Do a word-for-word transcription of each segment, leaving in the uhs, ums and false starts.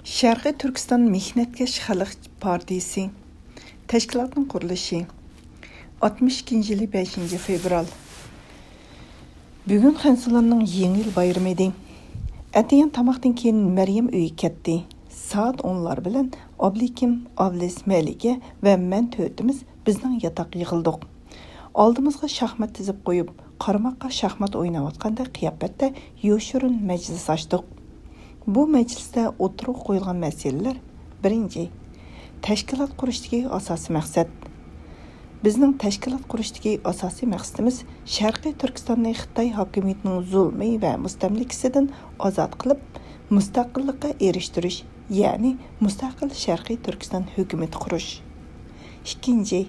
شەرقىي تۈركىستان مېھنەتكەش خەلق پارتىيىسى تەشكىلاتنىڭ قۇرۇلۇشى. ئاتمىش ئىككىنچى يىلى بەشىنچى فېۋرال. بۈگۈن خەنزۇلارنىڭ يېڭى يىل بايرىمى ئىدى. ئەتىگەن تاماقتىن كېيىن مەريەم ئۆيگە كەتتى. سائەت ئونلار بىلەن ئابلىكىم، ئابلىز، مەلىكە ۋە مەن تۆتىمىز بىزنىڭ ياتاققا يىغىلدۇق. ئالدىمىزغا شاھمات تىزىپ قويۇپ، قارىماققا شاھمات ئويناۋاتقاندەك قىياپەتتە يوشۇرۇن مەجلىس ئاچتۇق. بۇ مەجلىستە ئوتتۇرىغا قويۇلغان مەسىلىلەر: بىرىنچى، تەشكىلات قۇرۇشتىكى ئاساسىي مەقسەت. بىزنىڭ تەشكىلات قۇرۇشتىكى ئاساسىي مەقسىتىمىز شەرقىي تۈركىستاننى خىتاي ھاكىمىيىتىنىڭ زۇلمى ۋە مۇستەملىكىسىدىن ئازاد قىلىپ، مۇستەقىللىققا ئېرىشتۈرۈش، يەنى مۇستەقىل شەرقىي تۈركىستان ھۆكۈمىتى قۇرۇش. ئىككىنچى،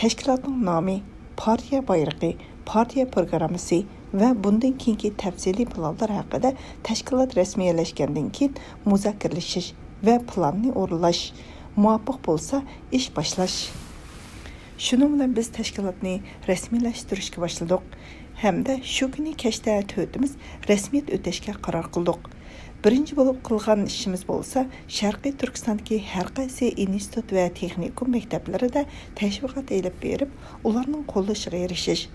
تەشكىلاتنىڭ نامى، پارتىيە بايرىقى، پارتىيە پروگراممىسى ۋە بۇندىن كېيىنكى تەپسىلىي پىلانلار ھەققىدە تەشكىلات رەسمىيلەشكەندىن كېيىن مۇزاكىرىلىشىش ۋە پىلاننى ئورۇنلاش، مۇۋاپىق بولسا ئىش باشلاش. شۇنىڭ بىلەن بىز تەشكىلاتنى رەسمىيلەشتۈرۈشكە باشلىدۇق ھەمدە شۇ كۈنى كەچتە تۆتىمىز رەسمىيەت ئۆتەشكە قارار قىلدۇق. بىرىنچى بولۇپ قىلغان ئىشىمىز بولسا، شەرقىي تۈركىستاندىكى ھەر قايسى ئىنستىتۇت ۋە تېخنىكوم مەكتەپلىرىدە تەشۋىقات ئېلىپ بېرىپ، ئۇلارنىڭ قوللىشىغا ئېرىشىش.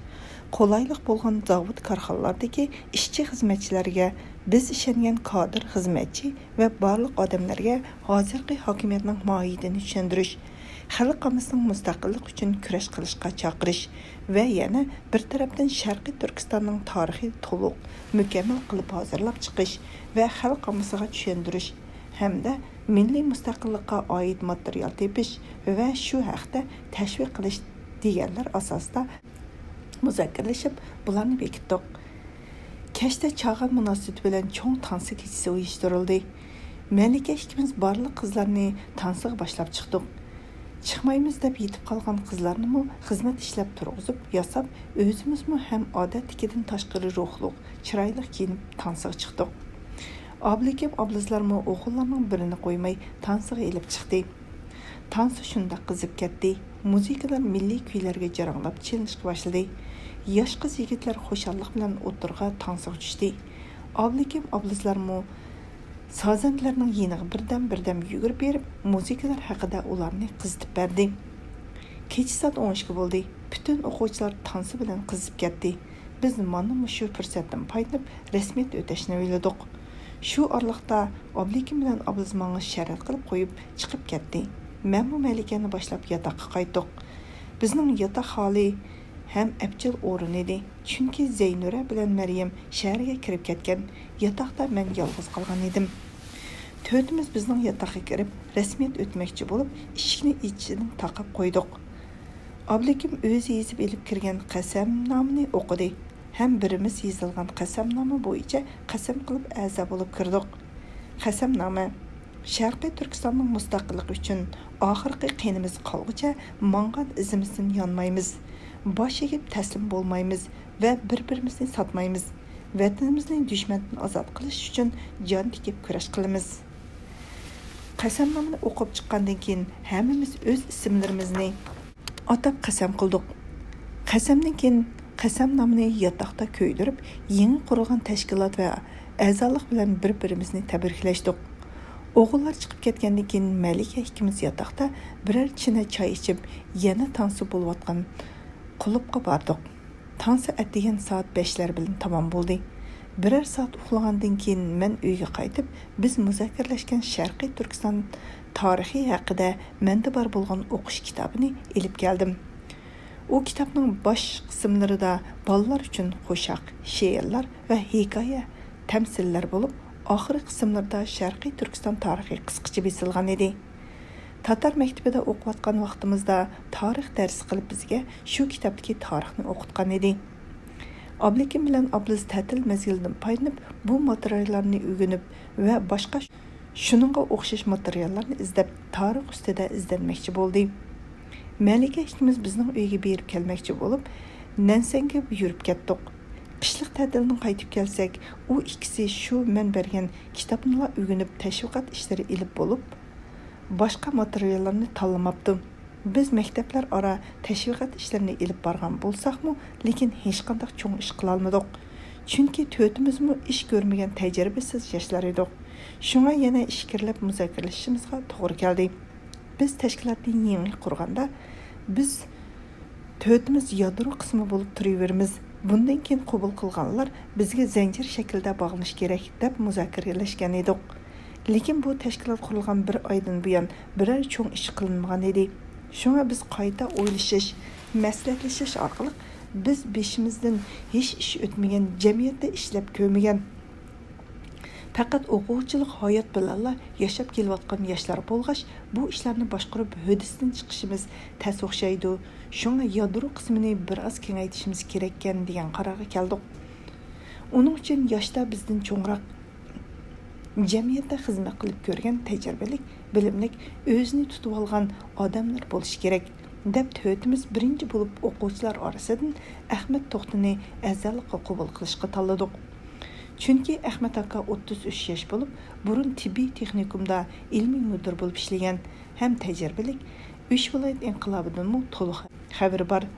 قولايلىق بولغان زاۋۇت، كارخانىلاردىكى ئىشچى، خىزمەتچىلەرگە، بىز ئىشەنگەن كادىر، خىزمەتچى ۋە بارلىق ئادەملەرگە ھازىرقى ھاكىمىيەتنىڭ ماھىيىتىنى چۈشەندۈرۈش، خەلق ئاممىسىنىڭ مۇستەقىللىق ئۈچۈن كۈرەش قىلىشقا چاقىرىش ۋە يەنە بىر تەرەپتىن شەرقىي تۈركىستاننىڭ تارىخى تولۇق، مۇكەممەل قىلىپ ھازىرلاپ چىقىش ۋە خەلق ئاممىسىغا چۈشەندۈرۈش ھەمدە مىللىي مۇستەقىللىققا ئائىت ماتېرىيال تېپىش ۋە شۇ ھەقتە تەشۋىق قىلىش دېگەنلەر ئاساسىدا مۇزاكىرىلىشىپ، بۇلارنى بېكىتتۇق. كەچتە چاغان مۇناسىۋىتى بىلەن چوڭ تانسا كېچىسى ئۇيۇشتۇرۇلدى. مەلىكە ئىككىمىز بارلىق قىزلارنى تانسىغا باشلاپ چىقتۇق. چىقمايمىز دەپ يېتىپ قالغان قىزلارنىمۇ خىزمەت ئىشلەپ تۇرغۇزۇپ ياساپ، ئۆزىمىزمۇ ھەم ئادەتتىكىدىن تاشقىرى روھلۇق، چىرايلىق كىيىنىپ تانسىغا چىقتۇق. ئابلىكىم ئابلىزلارمۇ ئوغۇللارنىڭ بىرىنى قويماي تانسىغا ئېلىپ چىقتى. تانسا شۇنداق قىزىپ كەتتى. مۇزىكىلار مىللىي كۈيلەرگە جاراڭلاپ چېلىنىشقا باشلىدى. ياش قىز-يىگىتلەر خۇشاللىق بىلەن ئوتتۇرىغا تانسىغا چۈشتى. ئابلىكىم ئابلىزلارمۇ سازەندىلەرنىڭ يېنىغا بىردەم-بىردەم يۈگۈرۈپ بېرىپ، مۇزىكىلار ھەققىدە ئۇلارنى قىزىتىپ بەردى. كېچە سائەت ئون ئىككى بولدى. پۈتۈن ئوقۇغۇچىلار تانسا بىلەن قىزىپ كەتتى. بىز مانا مۇشۇ پۇرسەتتىن پايدىلىنىپ، رەسمىيەت ئۆتەشنى ئويلىدۇق. شۇ ئارىلىقتا ئابلىكىم بىلەن ئابلىز ماڭا شەرەت قىلىپ قويۇپ چىقىپ كەتتى. مەنمۇ مەلىكەنى باشلاپ ياتاققا قايتتۇق. بىزنىڭ ياتاق ھالى ھەم ئەپچىل ئورۇن ئىدى، چۈنكى زەينۇرە بىلەن مەريەم شەھەرگە كىرىپ كەتكەن، ياتاقتا مەن يالغۇز قالغان ئىدىم. تۆتىمىز بىزنىڭ ياتاققا كىرىپ، رەسمىيەت ئۆتمەكچى بولۇپ، ئىشىكنى ئىچىدىن تاقاپ قويدۇق. ئابلىكىم ئۆزى يېزىپ ئېلىپ كىرگەن قەسەمنامىنى ئوقۇدى ھەم بىرىمىز يېزىلغان قەسەمنامە بويىچە قەسەم قىلىپ ئەزا بولۇپ كىردۇق. قەسەمنامە. شەرقىي تۈركىستاننىڭ مۇستەقىللىقى ئۈچۈن ئاخىرقى قېنىمىز قالغۇچە ماڭغان ئىزىمىزدىن يانمايمىز. باش ئېگىپ تەسلىم بولمايمىز ۋە بىر-بىرىمىزنى ساتمايمىز. ۋەتىنىمىزنى دۈشمەندىن ئازاد قىلىش ئۈچۈن جان تىكىپ كۈرەش قىلىمىز. قەسەمنامىنى ئوقۇپ چىققاندىن كېيىن، ھەممىمىز ئۆز ئىسىملىرىمىزنى ئاتاپ قەسەم قىلدۇق. قەسەمدىن كېيىن قەسەمنامىنى ياتاقتا كۆيدۈرۈپ، يېڭى قۇرۇلغان تەشكىلات ۋە ئەزالىق بىلەن بىر-بىرىمىزنى تەبرىكلەشتۇق. ئوغۇللار چىقىپ كەتكەندىن كېيىن، مەلىكە ئىككىمىز ياتاقتا بىرەر چىنە چاي ئىچىپ، يەنە تانسا بولۇۋاتقان قۇلۇپقا باردۇق. تانسا ئەتىگەن سائەت بەشلەر بىلەن تامام بولدى. بىرەر سائەت ئۇخلىغاندىن كېيىن، مەن ئۆيگە قايتىپ، بىز مۇزاكىرىلەشكەن شەرقىي تۈركىستان تارىخى ھەققىدە مەندە بار بولغان ئوقۇش كىتابىنى ئېلىپ كەلدىم. ئۇ كىتابنىڭ باش قىسىملىرىدا بالىلار ئۈچۈن قوشاق، شېئىرلار ۋە ھېكايە، تەمسىللەر بولۇپ، ئاخىرقى قىسىملىرىدا شەرقىي تۈركىستان تارىخى قىسقىچە بېسىلغان ئىدى. تاتار مەكتىپىدە ئوقۇۋاتقان ۋاقتىمىزدا تارىخ دەرسى قىلىپ بىزگە شۇ كىتابتىكى تارىخنى ئوقۇتقان ئىدى. ئابلىكىم بىلەن ئابلىز تەتىل مەزگىلىدىن پايدىلىنىپ، بۇ ماتېرىياللارنى ئۆگىنىپ ۋە باشقا شۇنىڭغا ئوخشاش ماتېرىياللارنى ئىزدەپ، تارىخ ئۈستىدە ئىزدەنمەكچى بولدى. مەلىكە ئىككىمىز بىزنىڭ ئۆيگە بېرىپ كەلمەكچى بولۇپ، نەنسەنگە يۈرۈپ كەتتۇق. قىشلىق تەتىلدىن قايتىپ كەلسەك، ئۇ ئىككىسى شۇ مەن بەرگەن كىتابنىلا ئۆگىنىپ، تەشۋىقات ئىشلىرى ئېلىپ بولۇپ، باشقا ماتېرىياللارنى تاللىماپتۇ. بىز مەكتەپلەر ئارا تەشۋىقات ئىشلىرىنى ئېلىپ بارغان بولساقمۇ، لېكىن ھېچقانداق چوڭ ئىش قىلالمىدۇق. چۈنكى تۆتىمىزمۇ ئىش كۆرمىگەن تەجرىبىسىز ياشلار ئىدۇق. شۇڭا يەنە ئىچكىرىلەپ مۇزاكىرىلىشىشىمىزغا توغرا كەلدى. بىز تەشكىلاتنى يېڭى قۇرغاندا، بىز تۆتىمىز يادرو قىسمى بولۇپ تۇرۇۋېرىمىز. بۇندىن كېيىن قوبۇل قىلغانلار بىزگە زەنجىر شەكلىدە باغلىنىشى كېرەك، دەپ مۇزاكىرىلەشكەن ئىدۇق. لېكىن بۇ تەشكىلات قۇرۇلغان بىر ئايدىن بۇيان بىرەر چوڭ ئىش قىلىنمىغان ئىدى. شۇڭا بىز قايتا ئويلىشىش، مەسلىھەتلىشىش ئارقىلىق بىز بېشىمىزدىن ھېچ ئىش ئۆتمىگەن، جەمئىيەتتە ئىشلەپ كۆرمىگەن، پەقەت ئوقۇغۇچىلىق ھايات بىلەنلا ياشاپ كېلىۋاتقان ياشلار بولغاچ، بۇ ئىشلارنى باشقۇرۇپ ھۆددىسىدىن چىقىشىمىز تەس ئوخشايدۇ. شۇڭا يادرو قىسمىنى بىر ئاز كېڭەيتىشىمىز كېرەككەن، دېگەن قارارغا كەلدۇق. ئۇنىڭ ئۈچۈن ياشتا بىزدىن چوڭراق، جەمئىيەتتە خىزمەت قىلىپ كۆرگەن تەجرىبىلىك، بىلىملىك، ئۆزىنى تۇتۇۋالغان ئادەملەر بولۇشى كېرەك، دەپ تۆتىمىز بىرىنچى بولۇپ ئوقۇغۇچىلار ئارىسىدىن ئەخمەت توختىنى ئەزالىققا قوبۇل قىلىشقا تاللىدۇق. چۈنكى ئەخمەت ئاكا ئوتتۇز ئۈچ ياش بولۇپ، بۇرۇن تېببىي تېخنىكومدا ئىلمىي مۇدىر بولۇپ ئىشلىگەن ھەم تەجرىبىلىك، ئۈچ ۋىلايەت ئىنقىلابىدىنمۇ تولۇق خەۋىرى بار،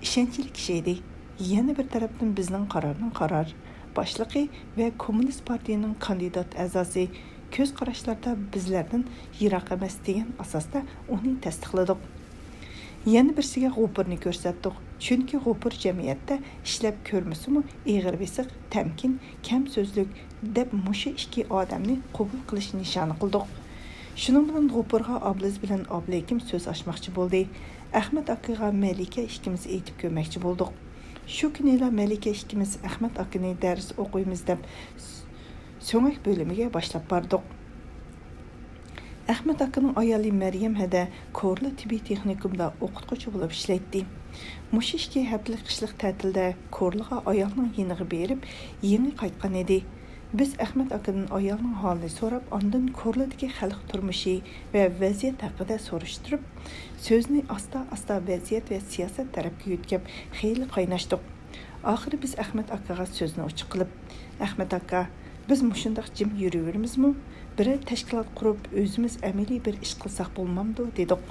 ئىشەنچلىك كىشى ئىدى. يەنە بىر تەرەپتىن بىزنىڭ قارارنىڭ قارار باشلىقى ۋە كوممۇنىست پارتىيىنىڭ كاندىدات ئەزاسى، كۆز قاراشلاردا بىزلەردىن يىراق ئەمەس دېگەن ئاساستا ئۇنى تەستىقلىدۇق. يەنە بىرسىگە غوپۇرنى كۆرسەتتۇق، چۈنكى غوپۇر جەمئىيەتتە ئىشلەپ كۆرمىسىمۇ، ئېغىر بېسىق، تەمكىن، كەم سۆزلۈك، دەپ مۇشۇ ئىككى ئادەمنى قوبۇل قىلىش نىشانى قىلدۇق. شۇنىڭ بىلەن غوپۇرغا ئابلىز بىلەن ئابلىكىم سۆز ئاچماقچى بولدى. ئەخمەت ئاكىغا مەلىكە ئىككىمىز ئېيتىپ كۆرمەكچى بولدۇق. شۇ كۈنىلا مەلىكە ئىككىمىز ئەخمەت ئاكىنى دەرس ئوقۇيمىز دەپ سۆڭەك بۆلۈمىگە باشلاپ باردۇق. ئەخمەت ئاكىنىڭ ئايالى مەريەم ھەدە كورلا تېببىي تېخنىكومدا ئوقۇتقۇچى بولۇپ ئىشلەيتتى. مۇشۇ ئىككى ھەپتىلىك قىشلىق تەتىلدە كورلىغا ئايالنىڭ يېنىغا بېرىپ، يېڭى قايتقان ئىدى. بىز ئەخمەت ئاكىدىن ئايالنىڭ ھالىنى سوراپ، ئاندىن كورلىدىكى خەلق تۇرمۇشى ۋە ۋەزىيەت ھەققىدە سورۇشتۇرۇپ، سۆزنى ئاستا-ئاستا ۋەزىيەت ۋە سىياسەت تەرەپكە يۆتكەپ، خېلى قايناشتۇق. ئاخىرى بىز ئەخمەت ئاكىغا سۆزنى ئوچۇق قىلىپ، «ئەخمەت ئاكا، بىز مۇشۇنداق جىم يۈرۈۋېرىمىزمۇ؟ بىرەر تەشكىلات قۇرۇپ، ئۆزىمىز ئەمەلىي بىر ئىش قىلساق بولمامدۇ؟» دېدۇق.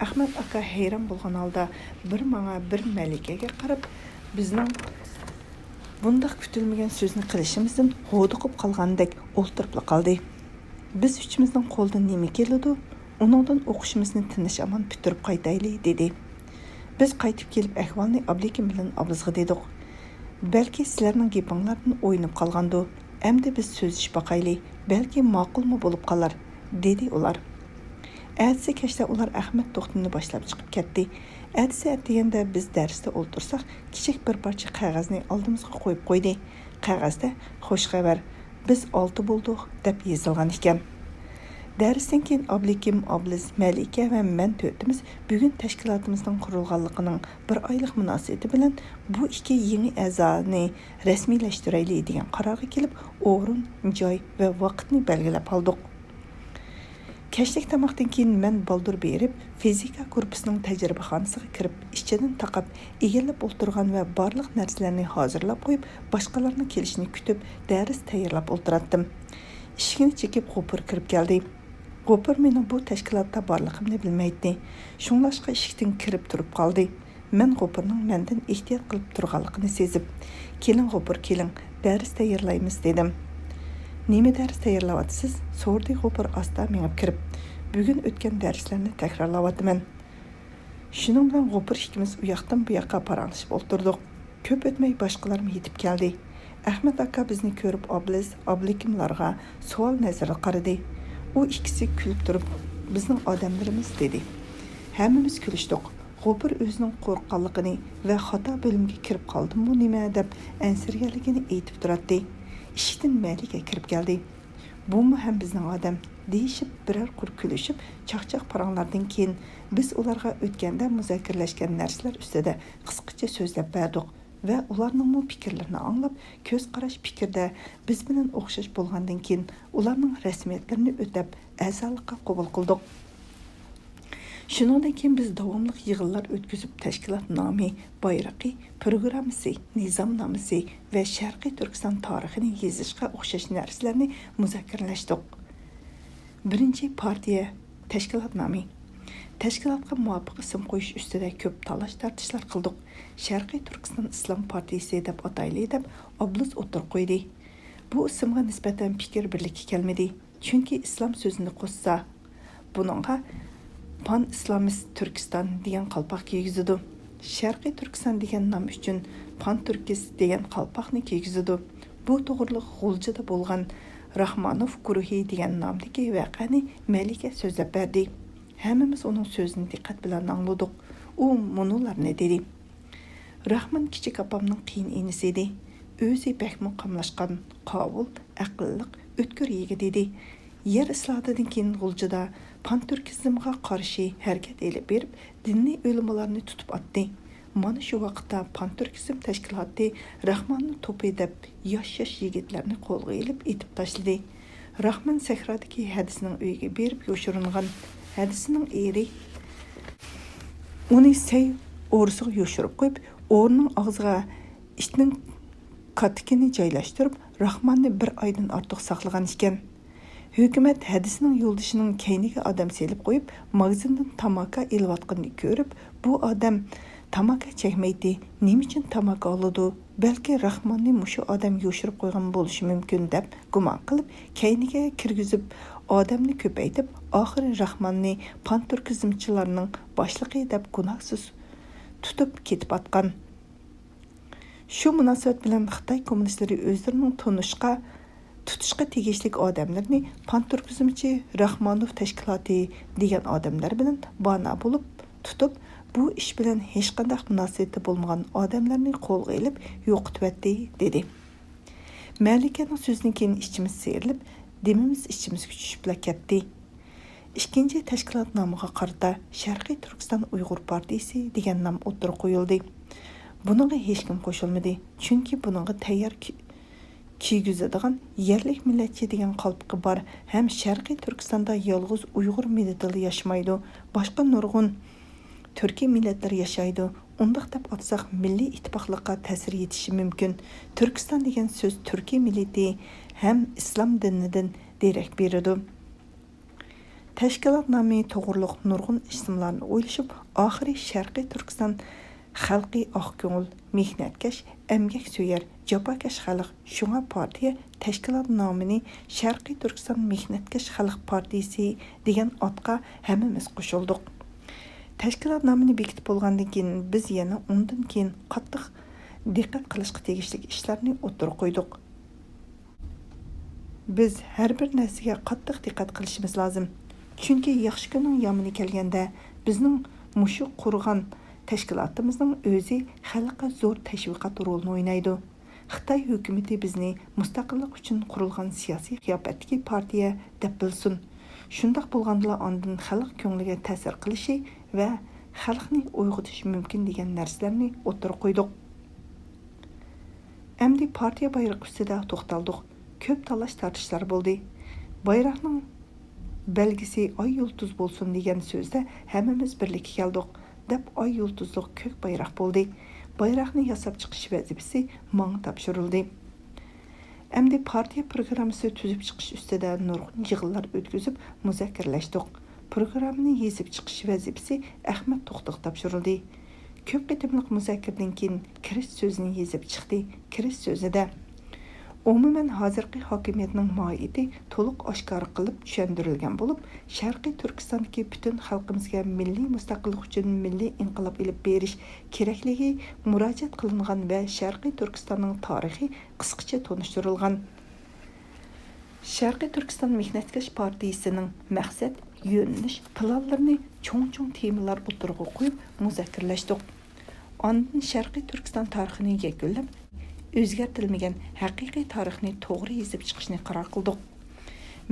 ئەخمەت ئاكا ھەيران بولغان ھالدا بىر ماڭا، بىر مەلىكەگە قاراپ، بىزنىڭ بۇنداق كۈتۈلمىگەن سۆزنى قىلىشىمىزدىن ھودۇقۇپ قالغاندەك ئولتۇرۇپلا قالدى. بىز ئۈچىمىزنىڭ قولىدىن نېمە كېلىدۇ؟ ئۇنىڭدىن ئوقۇشىمىزنى تىنچ-ئامان پۈتتۈرۈپ قايتايلى، دېدى. بىز قايتىپ كېلىپ ئەھۋالنى ئابلىكىم بىلەن ئابلىزغا دېدۇق. بەلكى سىلەرنىڭ گېپىڭلاردىن ئوينىپ قالغاندۇ؟ ئەمدى بىز سۆزلىشىپ باقايلى، بەلكى ماقۇلمۇ بولۇپ قالار، دېدى ئۇلار. ئەتىسى كەچتە ئۇلار ئەخمەت توختىنى باشلاپ چىقىپ كەتتى. ئەتىسى ئەتىگەندە بىز دەرستە ئولتۇرساق، كىچىك بىر پارچە قەغەزنى ئالدىمىزغا قويۇپ قويدى. قەغەزدە، «خوش خەۋەر، بىز ئالتە بولدۇق» دەپ يېزىلغان ئىكەن. دەرستىن كېيىن ئابلىكىم، ئابلىز، مەلىكە ۋە مەن تۆتىمىز بۈگۈن تەشكىلاتىمىزنىڭ قۇرۇلغانلىقىنىڭ بىر ئايلىق مۇناسىۋىتى بىلەن بۇ ئىككى يېڭى ئەزانى رەسمىيلەشتۈرەيلى دېگەن قارارغا كېلىپ، ئورۇن، جاي ۋە ۋاقىتنى بەلگىلەپ ئالدۇق. كەچلىك تاماقتىن كېيىن مەن بالدۇر بېرىپ، فىزىكا گۇرۇپپىسىنىڭ تەجرىبىخانىسىغا كىرىپ، ئىچىدىن تاقاپ ئىگىلەپ ئولتۇرغان ۋە بارلىق نەرسىلەرنى ھازىرلاپ قويۇپ، باشقىلارنىڭ كېلىشىنى كۈتۈپ، دەرس تەييارلاپ ئولتۇراتتىم. ئىشىكنى چېكىپ، غوپۇر كىرىپ كەلدى. غوپۇر مېنىڭ بۇ تەشكىلاتتا بارلىقىمنى بىلمەيتتى. شۇڭلاشقا ئىشىكتىن كىرىپ تۇرۇپ قالدى. مەن غوپۇرنىڭ مەندىن ئېھتىيات قىلىپ تۇرغانلىقىنى سېزىپ، «كېلىڭ غوپۇر، كېلىڭ، دەرس تەييارلايمىز» دېدىم. «نېمە دەرس تەييارلاۋاتىسىز؟» سورىدى غوپۇر ئاستا مېڭىپ كىرىپ. «بۈگۈن ئۆتكەن دەرسلەرنى تەكرارلاۋاتىمەن.» شۇنىڭ بىلەن غوپۇر ئىككىمىز ئۇياقتىن بۇياققا پاراڭلىشىپ ئولتۇردۇق. كۆپ ئۆتمەي باشقىلارمۇ يېتىپ كەلدى. ئەخمەت ئاكا بىزنى كۆرۈپ ئابلىز، ئابلىكىملارغا سوئال نەزىرىدە قارىدى. ئۇ ئىككىسى كۈلۈپ تۇرۇپ، «بىزنىڭ ئادەملىرىمىز» دېدى. ھەممىمىز كۈلۈشتۇق. غوپۇر ئۆزىنىڭ قورققانلىقىنى ۋە خاتا بۆلۈمگە كىرىپ قالدىممۇ نېمە دەپ ئەنسىرىگەنلىكىنى ئېيتىپ تۇراتتى. ئىشىكتىن مەلىكە كىرىپ كەلدى. «بۇمۇ ھەم بىزنىڭ ئادەم» دېيىشىپ، بىرەر قۇر كۈلۈشۈپ، چاقچاق پاراڭلاردىن كېيىن، بىز ئۇلارغا ئۆتكەندە مۇزاكىرىلەشكەن نەرسىلەر ئۈستىدە قىسقىچە سۆزلەپ بەردۇق ۋە ئۇلارنىڭمۇ پىكىرلىرىنى ئاڭلاپ، كۆز قاراش پىكىردە بىز بىلەن ئوخشاش بولغاندىن كېيىن، ئۇلارنىڭ رەسمىيەتلىرىنى ئۆتەپ، ئەزالىققا قوبۇل قىلدۇق. شۇنىڭدىن كېيىن بىز داۋاملىق يىغىنلار ئۆتكۈزۈپ، تەشكىلات نامى، بايرىقى، پروگراممىسى، نىزامنامىسى ۋە شەرقىي تۈركىستان تارىخىنى يېزىشقا ئوخشاش نەرسىلەرنى مۇزاكىرىلەشتۇق. بىرىنچى، پارتىيە، تەشكىلات نامى. تەشكىلاتقا مۇۋاپىق ئىسىم قويۇش ئۈستىدە كۆپ تالاش-تارتىشلار قىلدۇق. «شەرقىي تۈركىستان ئىسلام پارتىيىسى» دەپ ئاتايلى دەپ، ئابلىز ئوتتۇرىغا قويدى. بۇ ئىسىمغا نىسبەتەن پىكىر بىرلىككە كەلمىدى، چۈنكى ئىسلام سۆزىنى قوشسا، بۇنىڭغا پان ئىسلامىست تۈركىستان دېگەن قالپاق كىيگۈزىدۇ. شەرقىي تۈركىستان دېگەن نام ئۈچۈن پان تۈركىست دېگەن قالپاقنى كىيگۈزىدۇ. بۇ توغرىلىق غۇلجىدا بولغان راخمانوف گۇرۇھى دېگەن نامدىكى ۋەقەنى مەلىكە سۆزلەپ بەردى. ھەممىمىز ئۇنىڭ سۆزىنى دىققەت بىلەن ئاڭلىدۇق. ئۇ مۇنۇلارنى دېدى: راخمان كىچىك ئاپامنىڭ قېيىنئىنىسى ئىدى. ئۆزى بەكمۇ قاملاشقان، قاۋۇل، ئەقىللىق، ئۆتكۈر يىگىت ئىدى. يەر ئىسلاھاتىدىن كېيىن غۇلجىدا پانتۈركىزمغا قارشى ھەرىكەت ئېلىپ بېرىپ، دىنىي ئۆلىمالارنى تۇتۇپ ئاتتى. مانا شۇ ۋاقىتتا پانتۈركىزم تەشكىلاتى راخماننى توپى دەپ ياش-ياش يىگىتلەرنى قولغا ئېلىپ ئېتىپ تاشلىدى. راخمان سەھرادىكى ھەدىسىنىڭ ئۆيىگە بېرىپ يوشۇرۇنغان. ھەدىسىنىڭ ئېرى ئۇنى سەي ئورىسىغا يوشۇرۇپ قويۇپ، ئورىنىڭ ئاغزىغا ئىتنىڭ كاتىكىنى جايلاشتۇرۇپ، راخماننى بىر ئايدىن ئارتۇق ساقلىغان ئىكەن. ھۆكۈمەت ھەدىسىنىڭ يولدىشىنىڭ كەينىگە ئادەم سېلىپ قويۇپ، ماگىزىندىن تاماكا ئېلىۋاتقىنىنى كۆرۈپ، بۇ ئادەم تاماكا چەكمەيتتى، نېمە ئۈچۈن تاماكا ئالىدۇ؟ بەلكى راخماننى مۇشۇ ئادەم يوشۇرۇپ قويغان بولۇشى مۇمكىن، دەپ گۇمان قىلىپ، كەينىگە كىرگۈزۈپ، ئادەمنى كۆپەيتىپ، ئاخىرى راخماننى پانتۈركىزمچىلارنىڭ باشلىقى دەپ گۇناھسىز تۇتۇپ كېتىپ ئاتقان. شۇ مۇناسىۋەت بىلەن خىتاي كوممۇنىستلىرى ئۆزلىرىنىڭ تونۇشقا، تۇتۇشقا تېگىشلىك ئادەملىرىنى پانتۈركىزمچى راخمانوف تەشكىلاتى دېگەن ئادەملەر بىلەن بانا بولۇپ تۇتۇپ، بۇ ئىش بىلەن ھېچقانداق مۇناسىۋىتى بولمىغان ئادەملەرنى قولغا ئېلىپ يوقىتىۋەتتى، دېدى. مەلىكەنىڭ سۆزىدىن كېيىن ئىچىمىز سىيرىلىپ، دېمىمىز ئىچىمىزگە چۈشۈپلا كەتتى. ئىككىنچى تەشكىلات نامىغا قارىتا شەرقىي تۈركىستان ئۇيغۇر پارتىيىسى دېگەن نام ئوتتۇرىغا قويۇلدى. بۇنىڭغا ھېچكىم قوشۇلمىدى، چۈنكى بۇنىڭغا تەييار كى-، كىيگۈزىدىغان يەرلىك مىللەتچى دېگەن قالپىقى بار ھەم شەرقىي تۈركىستاندا يالغۇز ئۇيغۇر مىللىتىلا ياشىمايدۇ، باشقا نۇرغۇن تۈركىي مىللەتلەر ياشايدۇ. ئۇنداق دەپ ئاتىساق، مىللىي ئىتتىپاقلىققا تەسىر يېتىشى مۇمكىن. تۈركىستان دېگەن سۆز تۈركىي مىللىتى ھەم ئىسلام دىنىدىن دېرەك بېرىدۇ. تەشكىلات نامى توغرۇلۇق نۇرغۇن ئىسىملارنى ئويلىشىپ، ئاخىرى شەرقىي تۈركىستان خەلقى ئاق كۆڭۈل، مېھنەتكەش، ئەمگەكسۆيەر، جاپاكەش خەلق، شۇڭا پارتىيە تەشكىلات نامىنى شەرقىي تۈركىستان مېھنەتكەش خەلق پارتىيىسى دېگەن ئاتقا ھەممىمىز قوشۇلدۇق. تەشكىلات نامىنى بېكىتىپ بولغاندىن كېيىن، بىز يەنە ئۇندىن كېيىن قاتتىق دىققەت قىلىشقا تېگىشلىك ئىشلارنى ئوتتۇرىغا قويدۇق. بىز ھەر بىر نەرسىگە قاتتىق دىققەت قىلىشىمىز لازىم. چۈنكى ياخشى كۈننىڭ يامىنى كەلگەندە، بىزنىڭ مۇشۇ قۇرغان تەشكىلاتىمىزنىڭ ئۆزى خەلققە زور تەشۋىقات رولىنى ئوينايدۇ. خىتاي ھۆكۈمىتى بىزنى مۇستەقىللىق ئۈچۈن قۇرۇلغان سىياسىي قىياپەتتىكى پارتىيە دەپ بىلسۇن. شۇنداق بولغاندىلا ئاندىن خەلق كۆڭلىگە تەسىر قىلىشى ۋە خەلقنى ئويغىتىشى مۇمكىن دېگەن نەرسىلەرنى ئوتتۇرىغا قويدۇق. ئەمدى پارتىيە بايرىقى ئۈستىدە توختالدۇق. كۆپ تالاش-تارتىشلار بولدى. بايراقنىڭ بەلگىسى ئاي يۇلتۇز بولسۇن دېگەن سۆزدە ھەممىمىز بىرلىككە كەلدۇق، دەپ ئاي يۇلتۇزلۇق كۆك بايراق بولدى. بايراقنى ياساپ چىقىش ۋەزىپىسى ماڭا تاپشۇرۇلدى. ئەمدى پارتىيە پروگراممىسى تۈزۈپ چىقىش ئۈستىدە نۇرغۇن يىغىنلار ئۆتكۈزۈپ مۇزاكىرىلەشتۇق. پروگراممىنى يېزىپ چىقىش ۋەزىپىسى ئەخمەت توختىغا تاپشۇرۇلدى. كۆپ قېتىملىق مۇزاكىرىدىن كېيىن كىرىش سۆزىنى يېزىپ چىقتى. كىرىش سۆزىدە، ئومۇمەن، ھازىرقى ھاكىمىيەتنىڭ ماھىيىتى تولۇق ئاشكارا قىلىپ چۈشەندۈرۈلگەن بولۇپ، شەرقىي تۈركىستاندىكى پۈتۈن خەلقىمىزگە مىللىي مۇستەقىللىق ئۈچۈن مىللىي ئىنقىلاب ئېلىپ بېرىش كېرەكلىكى مۇراجىئەت قىلىنغان ۋە شەرقىي تۈركىستاننىڭ تارىخى قىسقىچە تونۇشتۇرۇلغان. شەرقىي تۈركىستان مېھنەتكەش پارتىيىسىنىڭ مەقسەت، يۆنىلىش، پىلانلىرىنى چوڭ-چوڭ تېمىلار ئوتتۇرىغا قويۇپ مۇزاكىرىلەشتۇق. ئاندىن شەرقىي تۈركىستان تارىخىنى يەكۈنلەپ، ئۆزگەرتىلمىگەن ھەقىقىي تارىخنى توغرا يېزىپ چىقىشنى قارار قىلدۇق.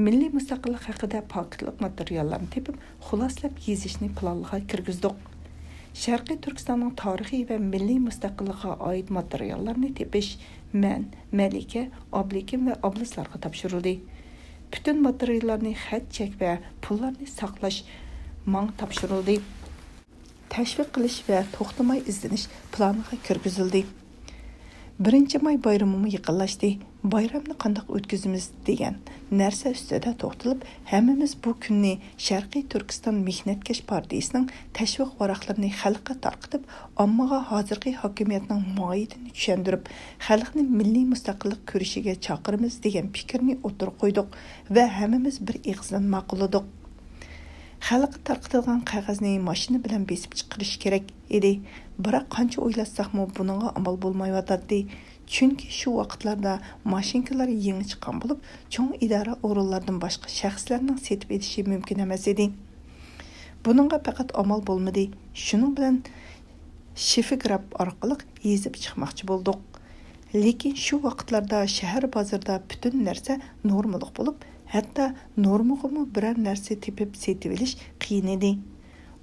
مىللىي مۇستەقىللىق ھەققىدە پاكىتلىق ماتېرىياللارنى تېپىپ، خۇلاسىلەپ يېزىشنى پىلانلارغا كىرگۈزدۇق. شەرقىي تۈركىستاننىڭ تارىخى ۋە مىللىي مۇستەقىللىقىغا ئائىت ماتېرىياللارنى تېپىش مەن، مەلىكە، ئابلىكىم ۋە ئابلىزلارغا تاپشۇرۇلدى. پۈتۈن ماتېرىياللارنى، خەت-چەك ۋە پۇللارنى ساقلاش ماڭا تاپشۇرۇلدى. تەشۋىق قىلىش ۋە توختىماي ئىزدىنىش پىلانىغا كىرگۈزۈلدى. بىرىنچى ماي بايرىمىمۇ يېقىنلاشتى. بايرامنى قانداق ئۆتكۈزىمىز دېگەن نەرسە ئۈستىدە توختىلىپ، ھەممىمىز بۇ كۈننى شەرقىي تۈركىستان مېھنەتكەش پارتىيىسىنىڭ تەشۋىق ۋاراقلىرىنى خەلققە تارقىتىپ، ئاممىغا ھازىرقى ھاكىمىيەتنىڭ ماھىيىتىنى چۈشەندۈرۈپ، خەلقنى مىللىي مۇستەقىللىق كۈرىشىگە چاقىرىمىز دېگەن پىكىرنى ئوتتۇرىغا قويدۇق ۋە ھەممىمىز بىر ئېغىزدىن ماقۇللىدۇق. خەلققە تارقىتىلغان قەغەزنى ماشىنا بىلەن بېسىپ چىقىرىش كېرەك ئىدى، بىراق قانچە ئويلاتساقمۇ بۇنىڭغا ئامال بولمايۋاتاتتى. چۈنكى شۇ ۋاقىتلاردا ماشىنكىلار يېڭى چىققان بولۇپ، چوڭ ئىدارە ئورۇنلاردىن باشقا شەخسلەرنىڭ سېتىپ ئېلىشى مۇمكىن ئەمەس ئىدى. بۇنىڭغا پەقەت ئامال بولمىدى. شۇنىڭ بىلەن شىفىگراف ئارقىلىق يېزىپ چىقماقچى بولدۇق. لېكىن شۇ ۋاقىتلاردا شەھەر بازىرىدا پۈتۈن نەرسە نورمىلىق بولۇپ، ھەتتا نورمىغىمۇ بىرەر نەرسە تېپىپ سېتىۋېلىش قىيىن ئىدى.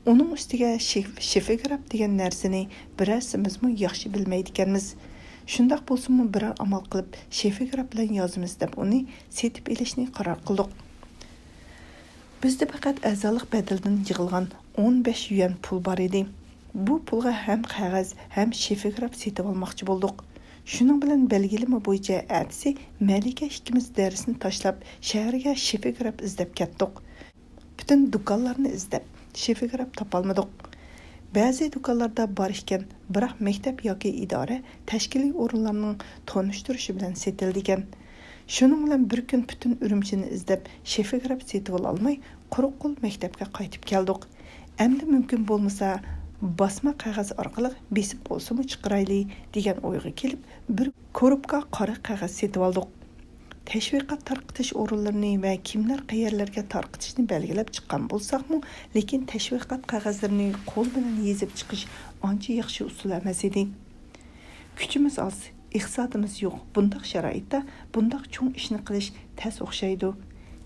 ئۇنىڭ ئۈستىگە شىف-، شىفىگراف دېگەن نەرسىنى بىرەرسىمىزمۇ ياخشى بىلمەيدىكەنمىز. شۇنداق بولسىمۇ بىرەر ئامال قىلىپ شىفىگراف بىلەن يازىمىز دەپ ئۇنى سېتىپ ئېلىشنى قارار قىلدۇق. بىزدە پەقەت ئەزالىق بەدىلىدىن يىغىلغان ئون بەش يۈەن پۇل بار ئىدى. بۇ پۇلغا ھەم قەغەز، ھەم شىفىگراف سېتىۋالماقچى بولدۇق. شۇنىڭ بىلەن بەلگىلىمە بويىچە ئەتىسى مەلىكە ئىككىمىز دەرسنى تاشلاپ، شەھەرگە شىفىگراف ئىزدەپ كەتتۇق. پۈتۈن دۇكانلارنى ئىزدەپ، شىفىگراف تاپالمىدۇق. بەزى دۇكانلاردا بار ئىكەن، بىراق مەكتەپ ياكى ئىدارە، تەشكىلىي ئورۇنلارنىڭ تونۇشتۇرۇشى بىلەن سېتىلىدىكەن. شۇنىڭ بىلەن بىر كۈن پۈتۈن ئۈرۈمچىنى ئىزدەپ، شىفىگراف سېتىۋالالماي، قۇرۇق قول مەكتەپكە قايتىپ كەلدۇق. ئەمدى مۇمكىن بولمىسا، باسما قەغەز ئارقىلىق بېسىپ بولسىمۇ چىقىرايلى، دېگەن ئويغا كېلىپ، بىر كورۇپكا قارا قەغەز سېتىۋالدۇق. تەشۋىقات تارقىتىش ئورۇنلىرىنى ۋە كىملەر قەيەرلەرگە تارقىتىشنى بەلگىلەپ چىققان بولساقمۇ، لېكىن تەشۋىقات قەغەزلىرىنى قول بىلەن يېزىپ چىقىش ئانچە ياخشى ئۇسۇل ئەمەس ئىدى. كۈچىمىز ئاز، ئىقتىسادىمىز يوق، بۇنداق شارائىتتا بۇنداق چوڭ ئىشنى قىلىش تەس ئوخشايدۇ.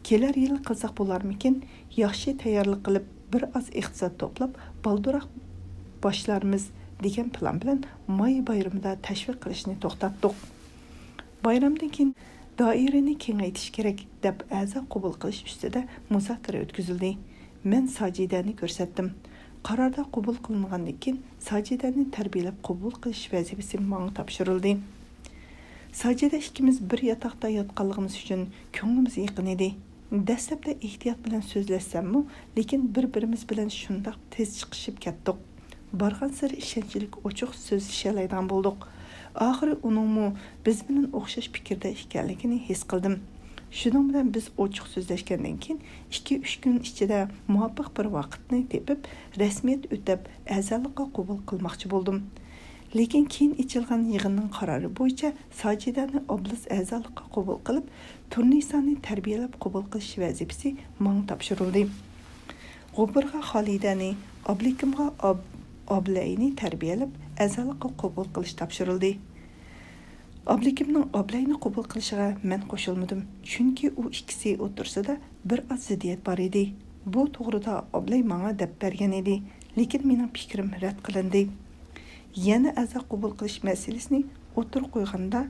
كېلەر يىلى قىلساق بولارمىكىن؟ ياخشى تەييارلىق قىلىپ، بىر ئاز ئىقتىساد توپلاپ، بالدۇرراق باشلارمىز، دېگەن پىلان بىلەن ماي بايرىمىدا تەشۋىق قىلىشنى توختاتتۇق. بايرامدىن كېيىن دائىرىنى كېڭەيتىش كېرەك، دەپ ئەزا قوبۇل قىلىش ئۈستىدە مۇزاكىرە ئۆتكۈزۈلدى. مەن ساجىدەنى كۆرسەتتىم. قاراردا قوبۇل قىلىنغاندىن كېيىن، ساجىدەنى تەربىيەلەپ قوبۇل قىلىش ۋەزىپىسى ماڭا تاپشۇرۇلدى. ساجىدە ئىككىمىز بىر ياتاقتا ياتقانلىقىمىز ئۈچۈن كۆڭلىمىز يېقىن ئىدى. دەسلەپتە ئېھتىيات بىلەن سۆزلەشسەممۇ، لېكىن بىر-بىرىمىز بىلەن شۇنداق تېز چىقىشىپ كەتتۇق. بارغانسېرى ئىشەنچلىك، ئوچۇق سۆزلىشەلەيدىغان بولدۇق. ئاخىرى ئۇنىڭمۇ بىز بىلەن ئوخشاش پىكىردە ئىكەنلىكىنى ھېس قىلدىم. شۇنىڭ بىلەن بىز ئوچۇق سۆزلەشكەندىن كېيىن، ئىككى-ئۈچ كۈن ئىچىدە مۇۋاپىق بىر ۋاقىتنى تېپىپ، رەسمىيەت ئۆتەپ، ئەزالىققا قوبۇل قىلماقچى بولدۇم. لېكىن كېيىن ئېچىلغان يىغىننىڭ قارارى بويىچە ساجىدەنى ئابلىز ئەزالىققا قوبۇل قىلىپ، تۇرنىسانى تەربىيەلەپ قوبۇل قىلىش ۋەزىپىسى ماڭا تاپشۇرۇلدى. غوپۇرغا خالىدەنى، ئابلىكىمغا ئاب-، ئابلەينى تەربىيەلەپ، ئەزالىققا قوبۇل قىلىش تاپشۇرۇلدى. ئابلىكىمنىڭ ئابلەينى قوبۇل قىلىشىغا مەن قوشۇلمىدىم، چۈنكى ئۇ ئىككىسى ئوتتۇرىسىدا بىر ئاز زىددىيەت بار ئىدى. بۇ توغرىدا ئابلەي ماڭا دەپ بەرگەن ئىدى، لېكىن مېنىڭ پىكرىم رەت قىلىندى. يەنە ئەزا قوبۇل قىلىش مەسىلىسىنى ئوتتۇرىغا قويغاندا،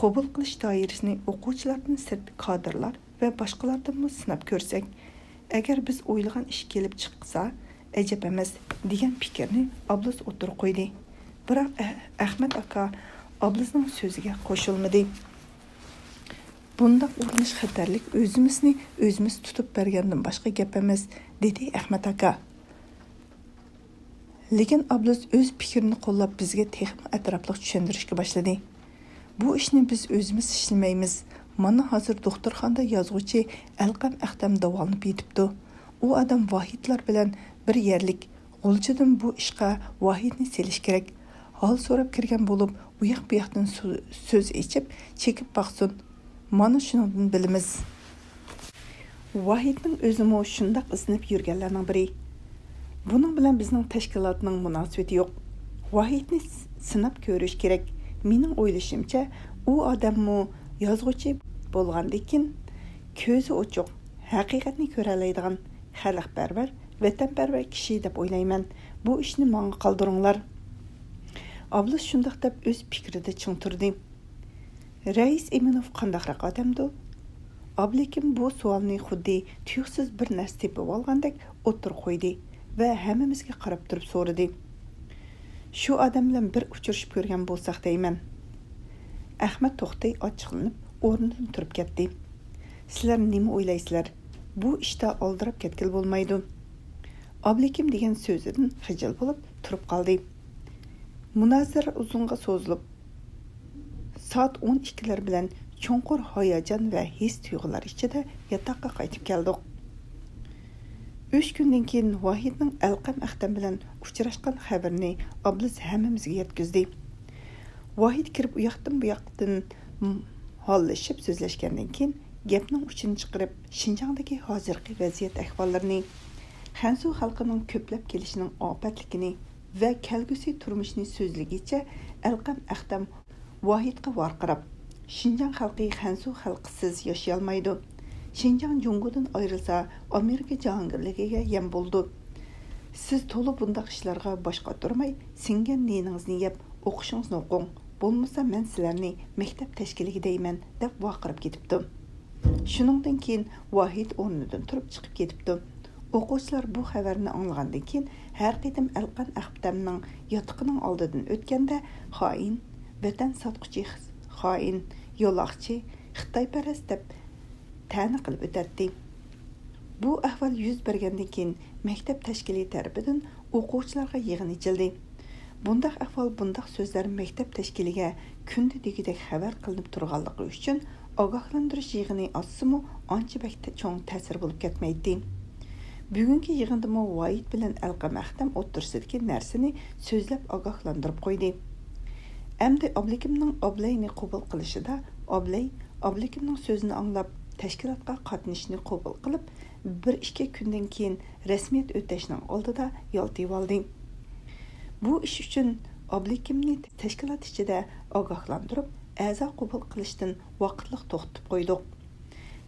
قوبۇل قىلىش دائىرىسىنى ئوقۇغۇچىلاردىن سىرت كادىرلار ۋە باشقىلاردىنمۇ سىناپ كۆرسەك، ئەگەر بىز ئويلىغان ئىش كېلىپ چىقسا، ئەجەب ئەمەس، دېگەن پىكىرنى ئابلىز ئوتتۇرىغا قويدى. بىراق ئە-، ئەخمەت ئاكا ئابلىزنىڭ سۆزىگە قوشۇلمىدى. بۇنداق ئۇرۇنۇش خەتەرلىك، ئۆزىمىزنى ئۆزىمىز تۇتۇپ بەرگەندىن باشقا گەپ ئەمەس، دېدى ئەخمەت ئاكا. لېكىن ئابلىز ئۆز پىكرىنى قوللاپ، بىزگە تېخىمۇ ئەتراپلىق چۈشەندۈرۈشكە باشلىدى. بۇ ئىشنى بىز ئۆزىمىز ئىشلىمەيمىز. مانا ھازىر دوختۇرخانىدا يازغۇچى ئەلقەم ئەختەم داۋالىنىپ يېتىپتۇ. ئۇ ئادەم ۋاھىتلار بىلەن بىر يەرلىك، غۇلجىدىن بۇ ئىشقا ۋاھىتنى سېلىش كېرەك. ھال سوراپ كىرگەن بولۇپ، ئۇياق-بۇياقتىن سۆ-، سۆز ئېچىپ، چېكىپ باقسۇن. مانا شۇنىڭدىن بىلىمىز. ۋاھىدنىڭ ئۆزىمۇ شۇنداق ئىزدىنىپ يۈرگەنلەرنىڭ بىرى. بۇنىڭ بىلەن بىزنىڭ تەشكىلاتنىڭ مۇناسىۋىتى يوق. ۋاھىدنى س-، سىناپ كۆرۈش كېرەك. مېنىڭ ئويلىشىمچە، ئۇ ئادەممۇ يازغۇچى بولغاندىكىن، كۆزى ئوچۇق، ھەقىقەتنى كۆرەلەيدىغان، خەلقپەرۋەر، ۋەتەنپەرۋەر كىشى دەپ ئويلايمەن. بۇ ئىشنى ماڭا قالدۇرۇڭلار. ئابلىز شۇنداق دەپ ئۆز پىكرىدە چىڭ تۇردى. رەئىس ئىمىنوف قانداقراق ئادەمدۇ؟ ئابلىكىم بۇ سوئالنى خۇددى تۇيۇقسىز بىر نەرسە تېپىۋالغاندەك ئوتتۇرىغا قويدى ۋە ھەممىمىزگە قاراپ تۇرۇپ سورىدى. شۇ ئادەم بىلەن بىر ئۇچرىشىپ كۆرگەن بولساق دەيمەن. ئەخمەت توختى ئاچچىقلىنىپ ئورنىدىن تۇرۇپ كەتتى. سىلەر نېمە ئويلايسىلەر؟ بۇ ئىشتا ئالدىراپ كەتكىلى بولمايدۇ. ئابلىكىم دېگەن سۆزىدىن خىجىل بولۇپ تۇرۇپ قالدى. مۇنازىرە ئۇزۇنغا سوزۇلۇپ، سائەت ئون ئىككىلەر بىلەن چوڭقۇر ھاياجان ۋە ھېس تۇيغۇلار ئىچىدە ياتاققا قايتىپ كەلدۇق. ئۈچ كۈندىن كېيىن ۋاھىدنىڭ ئەلقەم ئەختەم بىلەن ئۇچراشقان خەۋىرىنى ئابلىز ھەممىمىزگە يەتكۈزدى. ۋاھىد كىرىپ ئۇياقتىن بۇياقتىن ھاللىشىپ سۆزلەشكەندىن كېيىن، گەپنىڭ ئۇچىنى چىقىرىپ، شىنجاڭدىكى ھازىرقى ۋەزىيەت ئەھۋاللىرىنى، خەنزۇ خەلقىنىڭ كۆپلەپ كېلىشىنىڭ ئاپەتلىكىنى ۋە كەلگۈسى تۇرمۇشىنى سۆزلىگىچە، ئەلقەم ئەختەم ۋاھىدقا ۋارقىراپ، شىنجاڭ خەلقى خەنزۇ خەلقىسىز ياشىيالمايدۇ. شىنجاڭ جۇڭگودىن ئايرىلسا، ئامېرىكا جاھانگىرلىكىگە يەم بولىدۇ. سىز تولا بۇنداق ئىشلارغا باش قاتۇرماي، سىڭگەن نېنىڭىزنى يەپ، ئوقۇشىڭىزنى ئوقۇڭ. بولمىسا مەن سىلەرنى مەكتەپ تەشكىلىگە دەيمەن، دەپ ۋارقىراپ كېتىپتۇ. شۇنىڭدىن كېيىن ۋاھىد ئورنىدىن تۇرۇپ چىقىپ كېتىپتۇ. ئوقۇغۇچىلار بۇ خەۋەرنى ئاڭلىغاندىن كېيىن، ھەر قېتىم ئەلقەم ئەختەمنىڭ ياتىقىنىڭ ئالدىدىن ئۆتكەندە، خائىن، ۋەتەن ساتقۇچى، خائىن، يالاقچى، خىتايپەرەس دەپ تەنە قىلىپ ئۆتەتتى. بۇ ئەھۋال يۈز بەرگەندىن كېيىن، مەكتەپ تەشكىلى تەرىپىدىن ئوقۇغۇچىلارغا يىغىن ئېچىلدى. بۇنداق ئەھۋال، بۇنداق سۆزلەر مەكتەپ تەشكىلىگە كۈندە دېگۈدەك خەۋەر قىلىنىپ تۇرغانلىقى ئۈچۈن، ئاگاھلاندۇرۇش يىغىنى ئاچسىمۇ، ئانچە بەك تە-، چوڭ تەسىر بولۇپ كەتمەيتتى. بۈگۈنكى يىغىندىمۇ ۋاھىد بىلەن ئەلقەم ئەختەم ئوتتۇرىسىدىكى نەرسىنى سۆزلەپ ئاگاھلاندۇرۇپ قويدى. ئەمدى ئابلىكىمنىڭ ئابلەينى قوبۇل قىلىشىدا، ئابلەي ئابلىكىمنىڭ سۆزىنى ئاڭلاپ، تەشكىلاتقا قاتنىشىشنى قوبۇل قىلىپ، بىر ئىككى كۈندىن كېيىن رەسمىيەت ئۆتەشنىڭ ئالدىدا يالتىۋالدى. بۇ ئىش ئۈچۈن ئابلىكىمنى تەشكىلات ئىچىدە ئاگاھلاندۇرۇپ، ئەزا قوبۇل قىلىشتىن ۋاقىتلىق توختىتىپ قويدۇق.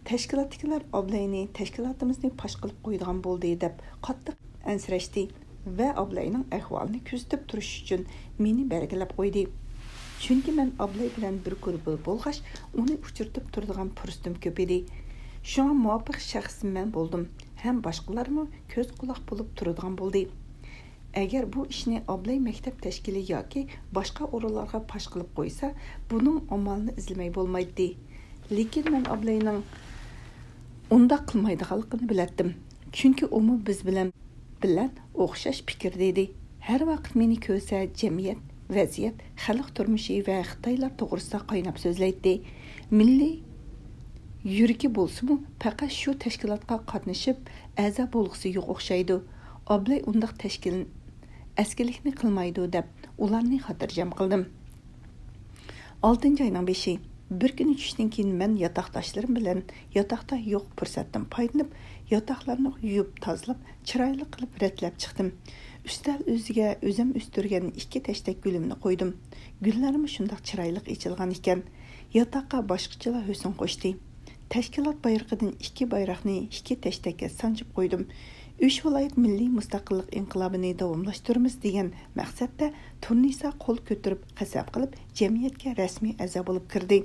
تەشكىلاتتىكىلەر ئابلەينى تەشكىلاتىمىزنى پاش قىلىپ قويىدىغان بولدى، دەپ قاتتىق ئەنسىرەشتى ۋە ئابلەينىڭ ئەھۋالىنى كۆزىتىپ تۇرۇش ئۈچۈن مېنى بەلگىلەپ قويدى. چۈنكى مەن ئابلەي بىلەن بىر گۇرۇپپىدا بولغاچ، ئۇنى ئۇچرىتىپ تۇرىدىغان پۇرسىتىم كۆپ ئىدى. شۇڭا مۇۋاپىق شەخس مەن بولدۇم ھەم باشقىلارمۇ كۆز-قۇلاق بولۇپ تۇرىدىغان بولدى. ئەگەر بۇ ئىشنى ئابلەي مەكتەپ تەشكىلى ياكى باشقا ئورۇنلارغا پاش قىلىپ قويسا، بۇنىڭ ئامالىنى ئىزدىمەي بولمايتتى. لېكىن مەن ئابلەينىڭ ئۇنداق قىلمايدىغانلىقىنى بىلەتتىم. چۈنكى ئۇمۇ بىز بىلەن بىلەن ئوخشاش پىكىردە ئىدى. ھەر ۋاقىت مېنى كۆرسە، جەمئىيەت، ۋەزىيەت، خەلق تۇرمۇشى ۋە خىتايلار توغرىسىدا قايناپ سۆزلەيتتى. مىللىي يۈرىكى بولسىمۇ، پەقەت شۇ تەشكىلاتقا قاتنىشىپ، ئەزا بولغۇسى يوق ئوخشايدۇ. ئابلەي ئۇنداق تەشكىل-، ئەسكىلىكنى قىلمايدۇ، دەپ ئۇلارنى خاتىرجەم قىلدىم. ئالتىنچى ئاينىڭ بېشى. بىر كۈنى چۈشتىن كېيىن مەن ياتاقداشلىرىم بىلەن ياتاقتا يوق پۇرسەتتىن پايدىلىنىپ، ياتاقلارنى يۇيۇپ، تازىلاپ، چىرايلىق قىلىپ رەتلەپ چىقتىم. ئۈستەل يۈزىگە ئۆزۈم ئۆستۈرگەن ئىككى تەشتەك گۈلۈمنى قويدۇم. گۈللەرمۇ شۇنداق چىرايلىق ئېچىلغان ئىكەن. ياتاققا باشقىچىلا ھۆسن قوشتى. تەشكىلات بايرىقىدىن ئىككى بايراقنى ئىككى تەشتەككە سانجىپ قويدۇم. ئۈچ ۋىلايەت مىللىي مۇستەقىللىق ئىنقىلابىنى داۋاملاشتۇرىمىز دېگەن مەقسەتتە تۇرنىسا قول كۆتۈرۈپ قەسەم قىلىپ، جەمئىيەتكە رەسمىي ئەزا بولۇپ كىردى.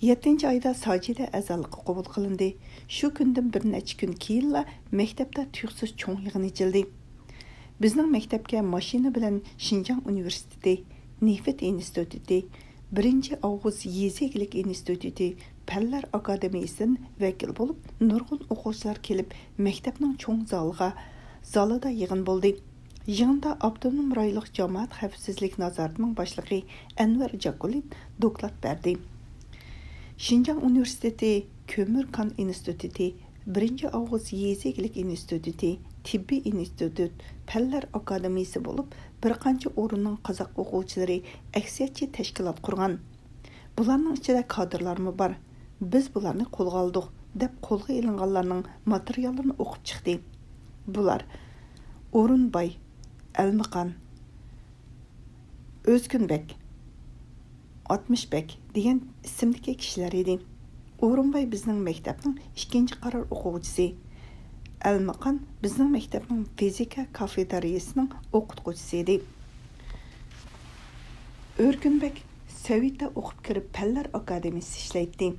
يەتتىنچى ئايدا ساجىدە ئەزالىققا قوبۇل قىلىندى. شۇ كۈندىن بىر نەچچە كۈن كېيىنلا مەكتەپتە تۇيۇقسىز چوڭ يىغىن ئېچىلدى. بىزنىڭ مەكتەپكە ماشىنا بىلەن شىنجاڭ ئۇنىۋېرسىتېتى، نېفىت ئىنستىتۇتى، بىرىنچى ئاۋغۇست يېزا ئىگىلىك ئىنستىتۇتى پەنلەر ئاكادېمىيىسىدىن ۋەكىل بولۇپ، نۇرغۇن ئوقۇغۇچىلار كېلىپ، مەكتەپنىڭ چوڭ زالىغا، زالىدا يىغىن بولدى. يىغىندا ئاپتونوم رايونلۇق جامائەت خەۋپسىزلىك نازارىتىنىڭ باشلىقى ئەنۋەر جاكۇلىن دوكلات بەردى. شىنجاڭ ئۇنىۋېرسىتېتى، كۆمۈر كان ئىنستىتۇتى، بىرىنچى ئاۋغۇست يېزا ئىگىلىك ئىنستىتۇتى، تېببىي ئىنستىتۇت، پەنلەر ئاكادېمىيىسى بولۇپ، بىر قانچە ئورۇننىڭ قازاق ئوقۇغۇچىلىرى ئەكسىيەتچى تەشكىلات قۇرغان. بۇلارنىڭ ئىچىدە كادىرلارمۇ بار. بىز بۇلارنى قولغا ئالدۇق، دەپ قولغا ئېلىنغانلارنىڭ ماتېرىياللىرىنى ئوقۇپ چىقتى. بۇلار ئورۇنباي، ئەلمىقان، ئۆزكۈن بەگ، ئاتمىش بەگ دېگەن ئىسىمدىكى كىشىلەر ئىدى. ئورۇنباي بىزنىڭ مەكتەپنىڭ ئىككىنچى قارار ئوقۇغۇچىسى، ئەلمىقان بىزنىڭ مەكتەپنىڭ فىزىكا كافېدېرىيىسىنىڭ ئوقۇتقۇچىسى ئىدى. ئۆركۈن بەگ سوۋېتتا ئوقۇپ كىرىپ، پەنلەر ئاكادېمىيىسىدا ئىشلەيتتى.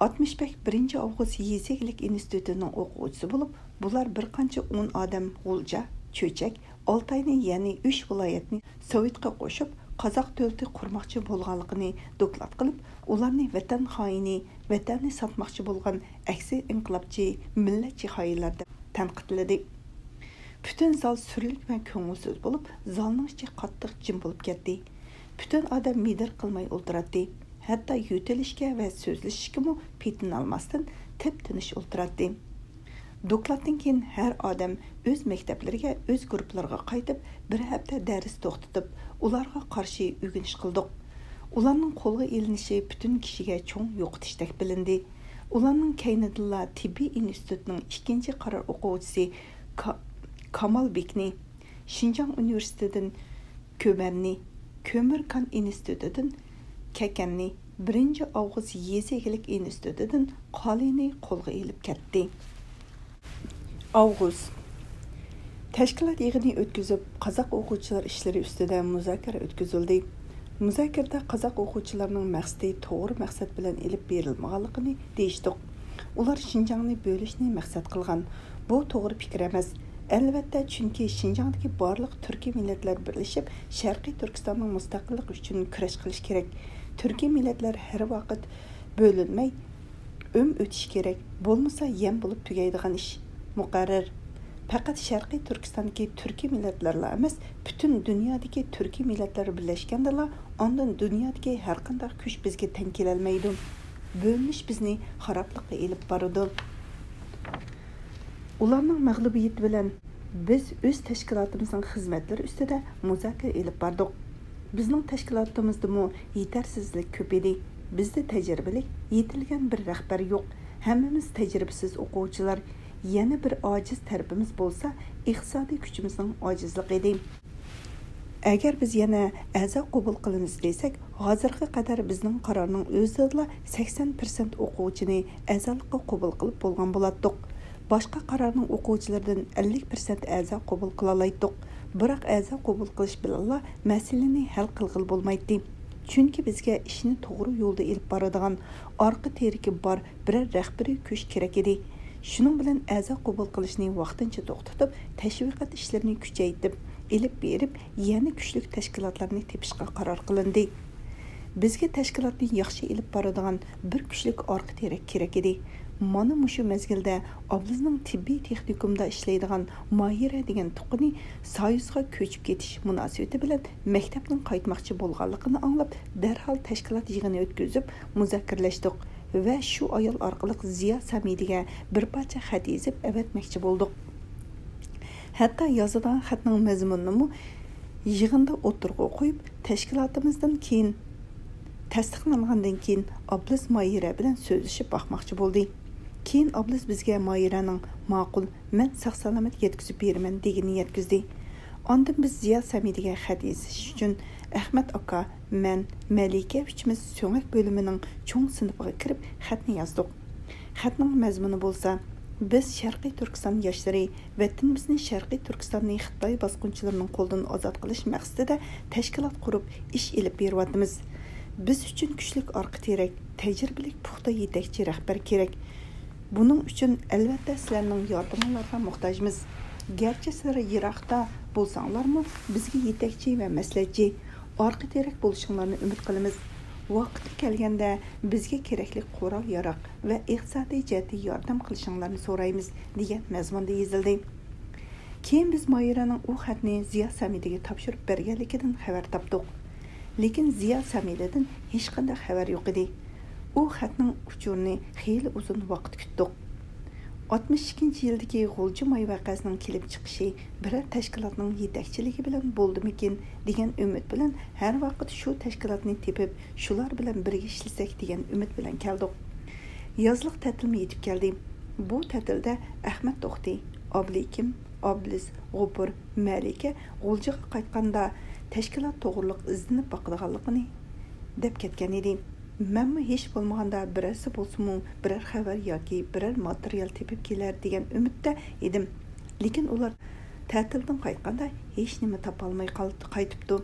ئاتمىش بەگ بىرىنچى ئاۋغۇست يېزا ئىگىلىك ئىنستىتۇتىنىڭ ئوقۇغۇچىسى بولۇپ، بۇلار بىر قانچە ئون ئادەم غۇلجا، چۆچەك، ئالتاينى، يەنى ئۈچ ۋىلايەتنى سوۋېتقا قوشۇپ، قازاق دۆلىتى قۇرماقچى بولغانلىقىنى دوكلات قىلىپ، ئۇلارنى ۋەتەن خائىنى، ۋەتەننى ساتماقچى بولغان ئەكسى ئىنقىلابچى، مىللەتچى خائىنلار دەپ تەنقىدلىدى. پۈتۈن زال سۈرلۈك ۋە كۆڭۈلسىز بولۇپ، زالنىڭ ئىچى قاتتىق جىم بولۇپ كەتتى. پۈتۈن ئادەم مىدىر قىلماي ئولتۇراتتى. ھەتتا يۆتىلىشكە ۋە سۆزلىشىشكىمۇ پېتىنالماستىن تىپ-تىنچ ئولتۇراتتى. دوكلاتتىن كېيىن ھەر ئادەم ئۆز مەكتەپلىرىگە، ئۆز گۇرۇپپىلىرىغا قايتىپ، بىر ھەپتە دەرس توختىتىپ، ئۇلارغا قارشى ئۆگىنىش قىلدۇق. ئۇلارنىڭ قولغا ئېلىنىشى پۈتۈن كىشىگە چوڭ يوقىتىشتەك بىلىندى. ئۇلارنىڭ كەينىدىنلا تېببىي ئىنستىتۇتنىڭ ئىككىنچى قارار ئوقۇغۇچىسى كا-، كامال بېكنى، شىنجاڭ ئۇنىۋېرسىتېتىدىن كۆمەرنى، كۆمۈر كان ئىنستىتۇتىدىن كەكەننى، بىرىنچى ئاۋغۇست يېزا ئىگىلىك ئىنستىتۇتىدىن قالىنى قولغا ئېلىپ كەتتى. ئاۋغۇست. تەشكىلات يىغىنى ئۆتكۈزۈپ، قازاق ئوقۇغۇچىلار ئىشلىرى ئۈستىدە مۇزاكىرە ئۆتكۈزۈلدى. مۇزاكىرىدە قازاق ئوقۇغۇچىلارنىڭ مەقسىتى توغرا مەقسەت بىلەن ئېلىپ بېرىلمىغانلىقىنى دېيىشتۇق. ئۇلار شىنجاڭنى بۆلۈشنى مەقسەت قىلغان. بۇ توغرا پىكىر ئەمەس. ئەلۋەتتە، چۈنكى شىنجاڭدىكى بارلىق تۈركىي مىللەتلەر بىرلىشىپ، شەرقىي تۈركىستاننىڭ مۇستەقىللىقى ئۈچۈن كۈرەش قىلىشى كېرەك. تۈركىي مىللەتلەر ھەر ۋاقىت بۆلۈنمەي، ئۆم ئۆتۈشى كېرەك، بولمىسا يەم بولۇپ تۈگەيدىغان ئىش. مۇقەررەر. پەقەت شەرقىي تۈركىستاندىكى تۈركىي مىللەتلەرلا ئەمەس، پۈتۈن دۇنيادىكى تۈركىي مىللەتلەر بىرلەشكەندىلا، ئاندىن دۇنيادىكى ھەرقانداق كۈچ بىزگە تەڭ كېلەلمەيدۇ. بۆلۈنۈش بىزنى خارابلىققا ئېلىپ بارىدۇ. ئۇلارنىڭ مەغلۇبىيىتى بىلەن بىز ئۆز تەشكىلاتىمىزنىڭ خىزمەتلىرى ئۈستىدە مۇزاكىرە ئېلىپ باردۇق. بىزنىڭ تەشكىلاتىمىزدىمۇ يېتەرسىزلىك كۆپ ئىدى. بىزدە تەجرىبىلىك، يېتىلگەن بىر رەھبەر يوق. ھەممىمىز تەجرىبىسىز ئوقۇغۇچىلار. يەنە بىر ئاجىز تەرىپىمىز بولسا، ئىقتىسادىي كۈچىمىزنىڭ ئاجىزلىقى ئىدى. ئەگەر بىز يەنە ئەزا قوبۇل قىلىمىز دېسەك، ھازىرغا قەدەر بىزنىڭ قارارنىڭ ئۆزىدىلا سەكسەن پىرسەنت ئوقۇغۇچىنى ئەزالىققا قوبۇل قىلىپ بولغان بولاتتۇق. باشقا قارارنىڭ ئوقۇغۇچىلىرىدىن ئەللىك پىرسەنت ئەزا قوبۇل قىلالايتتۇق. بىراق ئەزا قوبۇل قىلىش بىلەنلا مەسىلىنى ھەل قىلغىلى بولمايتتى. چۈنكى بىزگە ئىشنى توغرا يولدا ئېلىپ بارىدىغان، ئارقا تىرىكى بار بىرەر رەھبىرىي كۈچ كېرەك ئىدى. شۇنىڭ بىلەن ئەزا قوبۇل قىلىشنى ۋاقتىنچە توختىتىپ، تەشۋىقات ئىشلىرىنى كۈچەيتىپ، ئېلىپ بېرىپ، يەنە كۈچلۈك تەشكىلاتلارنى تېپىشقا قارار قىلىندى. بىزگە تەشكىلاتنى ياخشى ئېلىپ بارىدىغان بىر كۈچلۈك ئارقا تىرەك كېرەك ئىدى. مانا مۇشۇ مەزگىلدە ئابلىزنىڭ تېببىي تېخنىكومدا ئىشلەيدىغان ماھىرە دېگەن تۇغقىنى سايۇسقا كۆچۈپ كېتىش مۇناسىۋىتى بىلەن مەكتەپتىن قايتماقچى بولغانلىقىنى ئاڭلاپ، دەرھال تەشكىلات يىغىنى ئۆتكۈزۈپ مۇزاكىرىلەشتۇق ۋە شۇ ئايال ئارقىلىق زىيا سەمىدىگە بىر پارچە خەت يېزىپ ئەۋەتمەكچى بولدۇق. ھەتتا يازىدىغان خەتنىڭ مەزمۇنىنىمۇ يىغىندا ئوتتۇرىغا قويۇپ، تەشكىلاتىمىزدىن كېيىن، تەستىقلانغاندىن كېيىن ئابلىز ماھىرە بىلەن سۆزلىشىپ باقماقچى بولدى. كېيىن ئابلىز بىزگە ماھىرەنىڭ ماقۇل، مەن ساق-سالامەت يەتكۈزۈپ بېرىمەن دېگىنىنى يەتكۈزدى. ئاندىن بىز زىيا سەمىدىگە خەت يېزىش ئۈچۈن ئەخمەت ئاكا، مەن، مەلىكە ئۈچىمىز سۆڭەك بۆلۈمىنىڭ چوڭ سىنىپىغا كىرىپ خەتنى يازدۇق. خەتنىڭ مەزمۇنى بولسا، بىز شەرقىي تۈركىستان ياشلىرى ۋەتىنىمىزنى، شەرقىي تۈركىستاننى خىتاي باسقۇنچىلىرىنىڭ قولىدىن ئازاد قىلىش مەقسىتىدە تەشكىلات قۇرۇپ ئىش ئېلىپ بېرىۋاتىمىز. بىز ئۈچۈن كۈچلۈك ئارقا تىرەك، تەجرىبىلىك پۇختا يېتەكچى رەھبەر كېرەك. بۇنىڭ ئۈچۈن ئەلۋەتتە سىلەرنىڭ ياردىمىڭلارغا موھتاجمىز. گەرچە سىلەر يىراقتا بولساڭلارمۇ، بىزگە يېتەكچى ۋە مەسلىھەتچى، ئارقا تىرەك بولۇشۇڭلارنى ئۈمىد قىلىمىز. ۋاقتى كەلگەندە بىزگە كېرەكلىك قورال-ياراغ ۋە ئىقتىسادىي جەھەتتە ياردەم قىلىشىڭلارنى سورايمىز، دېگەن مەزمۇندا يېزىلدى. كېيىن بىز ماھىرەنىڭ ئۇ خەتنى زىيا سەمىدىگە تاپشۇرۇپ بەرگەنلىكىدىن خەۋەر تاپتۇق. لېكىن زىيا سەمىدىدىن ھېچقانداق خەۋەر يوق ئىدى. ئۇ خەتنىڭ ئۇچۇرىنى خېلى ئۇزۇن ۋاقىت كۈتتۇق. ئاتمىش ئىككىنچى يىلدىكى غۇلجا ماي ۋەقەسىنىڭ كېلىپ چىقىشى بىرەر تەشكىلاتنىڭ يېتەكچىلىكى بىلەن بولدىمىكىن دېگەن ئۈمىد بىلەن ھەر ۋاقىت شۇ تەشكىلاتنى تېپىپ، شۇلار بىلەن بىرگە ئىشلىسەك دېگەن ئۈمىد بىلەن كەلدۇق. يازلىق تەتىلمۇ يېتىپ كەلدى. بۇ تەتىلدە ئەخمەت توختى، ئابلىكىم، ئابلىز، غوپۇر، مەلىكە غۇلجىغا قايتقاندا تەشكىلات توغرۇلۇق ئىزدىنىپ باقىدىغانلىقىنى دەپ كەتكەن ئىدى. مەنمۇ ھېچ بولمىغاندا بىرەرسى بولسىمۇ بىرەر خەۋەر ياكى بىرەر ماتېرىيال تېپىپ كېلەر دېگەن ئۈمىدتە ئىدىم. لېكىن ئۇلار تەتىلدىن قايتقاندا ھېچنېمە تاپالماي قال-، قايتىپتۇ.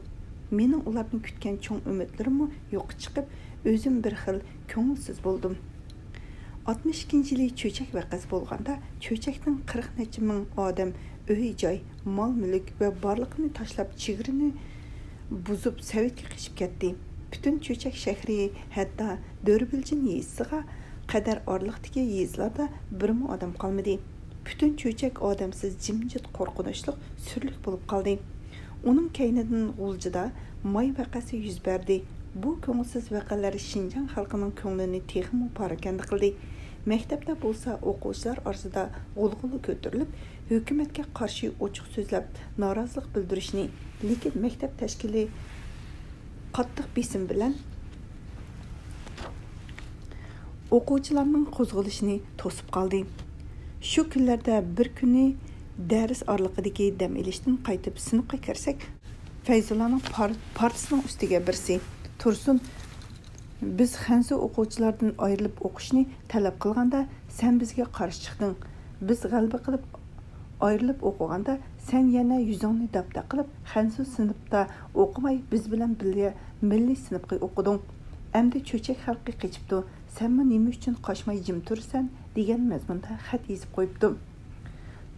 مېنىڭ ئۇلاردىن كۈتكەن چوڭ ئۈمىدلىرىممۇ يوققا چىقىپ، ئۆزۈم بىر خىل كۆڭۈلسىز بولدۇم. ئاتمىش ئىككىنچى يىلى چۆچەك ۋەقەسى بولغاندا، چۆچەكتىن قىرىق نەچچە مىڭ ئادەم ئۆي-جاي، مال-مۈلۈك ۋە بارلىقىنى تاشلاپ، چېگرىنى بۇزۇپ سەۋەتكە قېچىپ كەتتى. پۈتۈن چۆچەك شەھىرى، ھەتتا دۆربىلجىن يېزىسىغا قەدەر ئارىلىقتىكى يېزىلاردا بىرمۇ ئادەم قالمىدى. پۈتۈن چۆچەك ئادەمسىز، جىمجىت، قورقۇنچلۇق، سۈرلۈك بولۇپ قالدى. ئۇنىڭ كەينىدىن غۇلجىدا ماي ۋەقەسى يۈز بەردى. بۇ كۆڭۈلسىز ۋەقەلەر شىنجاڭ خەلقىنىڭ كۆڭلىنى تېخىمۇ پاراكەندە قىلدى. مەكتەپتە بولسا ئوقۇغۇچىلار ئارىسىدا غۇلغۇلا كۆتۈرۈلۈپ، ھۆكۈمەتكە قارشى ئوچۇق سۆزلەپ، نارازىلىق بىلدۈرۈشنى، لېكىن مەكتەپ تەشكىلى قاتتىق بېسىم بىلەن ئوقۇغۇچىلارنىڭ قوزغىلىشىنى توسۇپ قالدى. شۇ كۈنلەردە بىر كۈنى دەرس ئارىلىقىدىكى دەم ئېلىشتىن قايتىپ سىنىپقا كىرسەك، فەيزۇللانىڭ پار-، پارتىسىنىڭ ئۈستىگە بىرسى، تۇرسۇن، بىز خەنزۇ ئوقۇغۇچىلاردىن ئايرىلىپ ئوقۇشنى تەلەپ قىلغاندا، سەن بىزگە قارشى چىقتىڭ. بىز غەلىبە قىلىپ ئايرىلىپ ئوقۇغاندا، سەن يەنە يۈزۈڭنى داپتا قىلىپ، خەنزۇ سىنىپتا ئوقۇماي، بىز بىلەن بىللە مىللىي سىنىپقا ئوقۇدۇڭ. ئەمدى چۆچەك خەلقى قېچىپتۇ، سەنمۇ نېمە ئۈچۈن قاچماي جىم تۇرىسەن؟ دېگەن مەزمۇندا خەت يېزىپ قويۇپتۇ.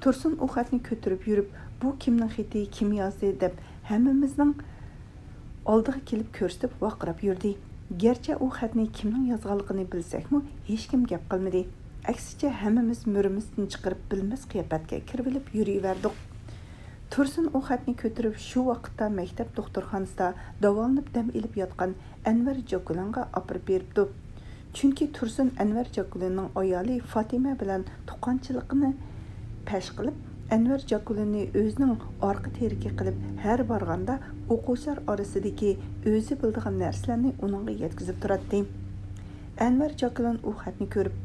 تۇرسۇن ئۇ خەتنى كۆتۈرۈپ يۈرۈپ، بۇ كىمنىڭ خېتى، كىم يازدى دەپ، ھەممىمىزنىڭ ئالدىغا كېلىپ كۆرسىتىپ ۋارقىراپ يۈردى. گەرچە ئۇ خەتنى كىمنىڭ يازغانلىقىنى بىلسەكمۇ، ھېچكىم گەپ قىلمىدى. ئەكسىچە، ھەممىمىز مۈرىمىزدىن چىقىرىپ، بىلمەس قىياپەتكە كىرىۋېلىپ يۈرۈۋەردۇق. تۇرسۇن ئۇ خەتنى كۆتۈرۈپ، شۇ ۋاقىتتا مەكتەپ دوختۇرخانىسىدا داۋالىنىپ دەم ئېلىپ ياتقان ئەنۋەر جاكۇلىنغا ئاپىرىپ بېرىپتۇ. چۈنكى تۇرسۇن ئەنۋەر جاكۇلىننىڭ ئايالى فاتىمە بىلەن تۇغقانچىلىقىنى پەش قىلىپ، ئەنۋەر جاكۇلىننى ئۆزىنىڭ ئارقا تىرىكى قىلىپ، ھەر بارغاندا ئوقۇغۇچىلار ئارىسىدىكى ئۆزى بىلىدىغان نەرسىلەرنى ئۇنىڭغا يەتكۈزۈپ تۇراتتى. ئەنۋەر جاكۇلىن ئۇ خەتنى كۆرۈپ،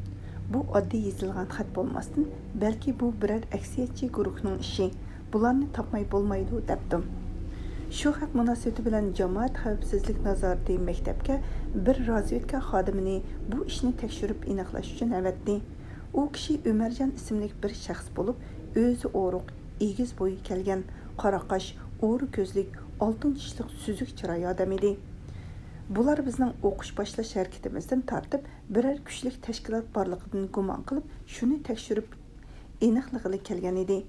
بۇ ئاددىي يېزىلغان خەت بولماستىن، بەلكى بۇ بىرەر ئەكسىيەتچى گۇرۇھنىڭ ئىشى، بۇلارنى تاپماي بولمايدۇ، دەپتۇ. شۇ خەت مۇناسىۋىتى بىلەن جامائەت خەۋپسىزلىك نازارىتى مەكتەپكە بىر رازۋېدكا خادىمىنى بۇ ئىشنى تەكشۈرۈپ ئېنىقلاش ئۈچۈن ئەۋەتتى. ئۇ كىشى ئۆمەرجان ئىسىملىك بىر شەخس بولۇپ، ئۆزى ئورۇق، ئېگىز بويى كەلگەن، قارا قاش، ئورا كۆزلۈك، ئالتۇن چىشلىق سۈزۈك چىراي ئادەم ئىدى. بۇلار بىزنىڭ ئوقۇش باشلاش ھەرىكىتىمىزدىن تارتىپ، بىرەر كۈچلۈك تەشكىلات بارلىقىدىن گۇمان قىلىپ، شۇنى تەكشۈرۈپ ئېنىقلىغىلى كەلگەن ئىدى.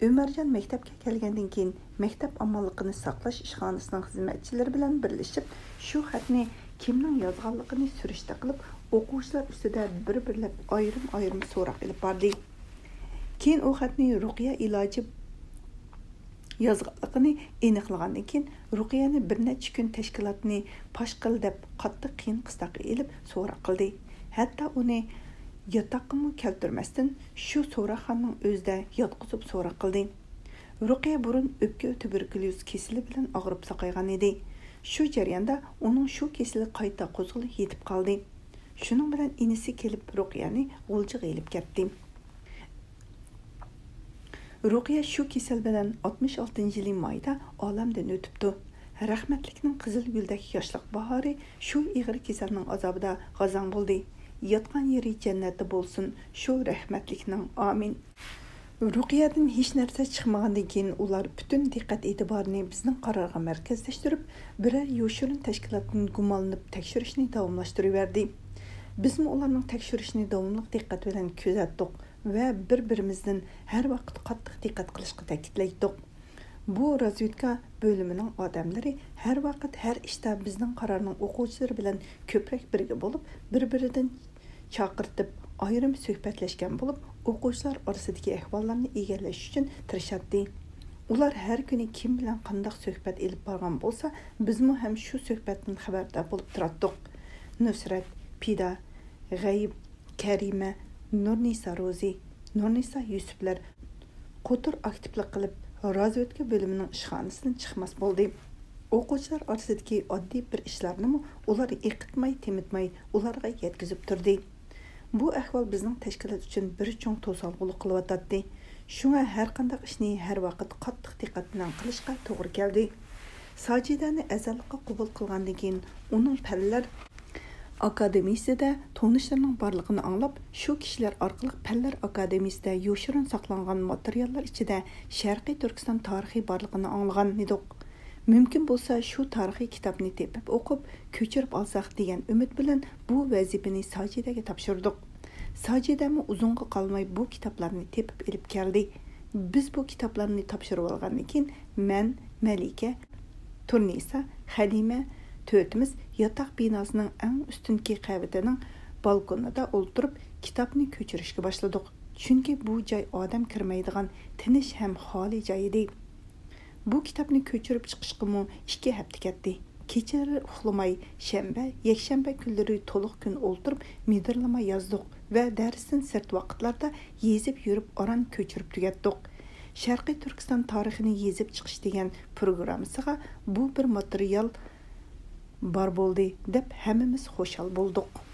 ئۆمەرجان مەكتەپكە كەلگەندىن كېيىن، مەكتەپ ئامانلىقىنى ساقلاش ئىشخانىسىنىڭ خىزمەتچىلىرى بىلەن بىرلىشىپ، شۇ خەتنى كىمنىڭ يازغانلىقىنى سۈرۈشتە قىلىپ، ئوقۇغۇچىلار ئۈستىدە بىر-بىرلەپ ئايرىم-ئايرىم سوراق ئېلىپ باردى. كېيىن ئۇ خەتنى رۇقىيە ئىلاجى يازغانلىقىنى ئېنىقلىغاندىن كېيىن، رۇقىيەنى بىر نەچچە كۈن تەشكىلاتنى پاش قىل دەپ، قاتتىق قىيىن-قىستاققا ئېلىپ سوراق قىلدى. ھەتتا ئۇنى ياتاققىمۇ كەلتۈرمەستىن، شۇ سوراقخانىنىڭ ئۆزىدە ياتقۇزۇپ سوراق قىلدى. رۇقىيە بۇرۇن ئۆپكە تۇبېركۇليوز كېسىلى بىلەن ئاغرىپ ساقايغان ئىدى. شۇ جەرياندا ئۇنىڭ شۇ كېسىلى قايتا قوزغىلىپ يېتىپ قالدى. شۇنىڭ بىلەن ئىنىسى كېلىپ رۇقىيەنى غۇلجىغا ئېلىپ كەتتى. رۇقىيە شۇ كېسەل بىلەن ئاتمىش ئالتىنچى يىلى مايدا ئالەمدىن ئۆتۈپتۇ. رەھمەتلىكنىڭ قىزىل گۈلدەك ياشلىق باھارى شۇ ئېغىر كېسەلنىڭ ئازابىدا غازاڭ بولدى. ياتقان يېرى جەننەتتە بولسۇن شۇ رەھمەتلىكنىڭ. ئامىن. رۇقىيەدىن ھېچ نەرسە چىقمىغاندىن كېيىن، ئۇلار پۈتۈن دىققەت ئېتىبارىنى بىزنىڭ قارارغا مەركەزلەشتۈرۈپ، بىرەر يوشۇرۇن تەشكىلاتتىن گۇمانلىنىپ تەكشۈرۈشنى داۋاملاشتۇرۇۋەردى. بىزمۇ ئۇلارنىڭ تەكشۈرۈشىنى داۋاملىق دىققەت بىلەن كۆزەتتۇق ۋە بىر-بىرىمىزدىن ھەر ۋاقىت قاتتىق دىققەت قىلىشقا تەكىتلەيتتۇق. بۇ رازۋېدكا بۆلۈمىنىڭ ئادەملىرى ھەر ۋاقىت، ھەر ئىشتا بىزنىڭ قارارنىڭ ئوقۇغۇچىلىرى بىلەن كۆپرەك بىرگە بولۇپ، بىر-بىرىدىن چاقىرتىپ، ئايرىم سۆھبەتلەشكەن بولۇپ، ئوقۇغۇچىلار ئارىسىدىكى ئەھۋاللارنى ئىگىلەش ئۈچۈن تىرىشاتتى. ئۇلار ھەر كۈنى كىم بىلەن قانداق سۆھبەت ئېلىپ بارغان بولسا، بىزمۇ ھەم شۇ سۆھبەتتىن خەۋەردار بولۇپ تۇراتتۇق. نۇسرەت، پىدا، غەيىب، كەرىمە، نۇرنىسا روزى، نۇرنىسا يۈسۈپلەر قوتۇر ئاكتىپلىق قىلىپ، رازۋېدكا بۆلۈمىنىڭ ئىشخانىسىدىن چىقماس بولدى. ئوقۇغۇچىلار ئارىسىدىكى ئاددىي بىر ئىشلارنىمۇ ئۇلار ئېقىتماي، تېمىتماي ئۇلارغا يەتكۈزۈپ تۇردى. بۇ ئەھۋال بىزنىڭ تەشكىلات ئۈچۈن بىر چوڭ توسالغۇلۇق قىلىۋاتاتتى. شۇڭا ھەرقانداق ئىشنى ھەر ۋاقىت قاتتىق دىققەت بىلەن قىلىشقا توغرا كەلدى. ساجىدەنى ئەزالىققا قوبۇل قىلغاندىن كېيىن، ئۇنىڭ پەنلەر ئاكادېمىيىسىدە تونۇشلىرىنىڭ بارلىقىنى ئاڭلاپ، شۇ كىشىلەر ئارقىلىق پەنلەر ئاكادېمىيىسىدە يوشۇرۇن ساقلانغان ماتېرىياللار ئىچىدە شەرقىي تۈركىستان تارىخى بارلىقىنى ئاڭلىغان ئىدۇق. مۇمكىن بولسا، شۇ تارىخىي كىتابنى تېپىپ ئوقۇپ، كۆچۈرۈپ ئالساق دېگەن ئۈمىد بىلەن بۇ ۋەزىپىنى ساجىدەگە تاپشۇردۇق. ساجىدەمۇ ئۇزۇنغا قالماي بۇ كىتابلارنى تېپىپ ئېلىپ كەلدى. بىز بۇ كىتابلارنى تاپشۇرۇۋالغاندىن كېيىن، مەن، مەلىكە، تۇرنىسا، خەلىمە تۆتىمىز ياتاق بىناسىنىڭ ئەڭ ئۈستۈنكى قەۋىتىنىڭ بالكونىدا ئولتۇرۇپ، كىتابنى كۆچۈرۈشكە باشلىدۇق. چۈنكى بۇ جاي ئادەم كىرمەيدىغان تىنچ ھەم خالىي جاي ئىدى. بۇ كىتابنى كۆچۈرۈپ چىقىشقىمۇ ئىككى ھەپتە كەتتى. كېچىلىرى ئۇخلىماي، شەنبە، يەكشەنبە كۈنلىرى تولۇق كۈن ئولتۇرۇپ مىدىرلىماي يازدۇق ۋە دەرستىن سىرت ۋاقىتلاردا يېزىپ يۈرۈپ ئاران كۆچۈرۈپ تۈگەتتۇق. شەرقىي تۈركىستان تارىخىنى يېزىپ چىقىش دېگەن پروگراممىسىغا بۇ بىر ماتېرىيال بار بولدى، دەپ ھەممىمىز خۇشال بولدۇق.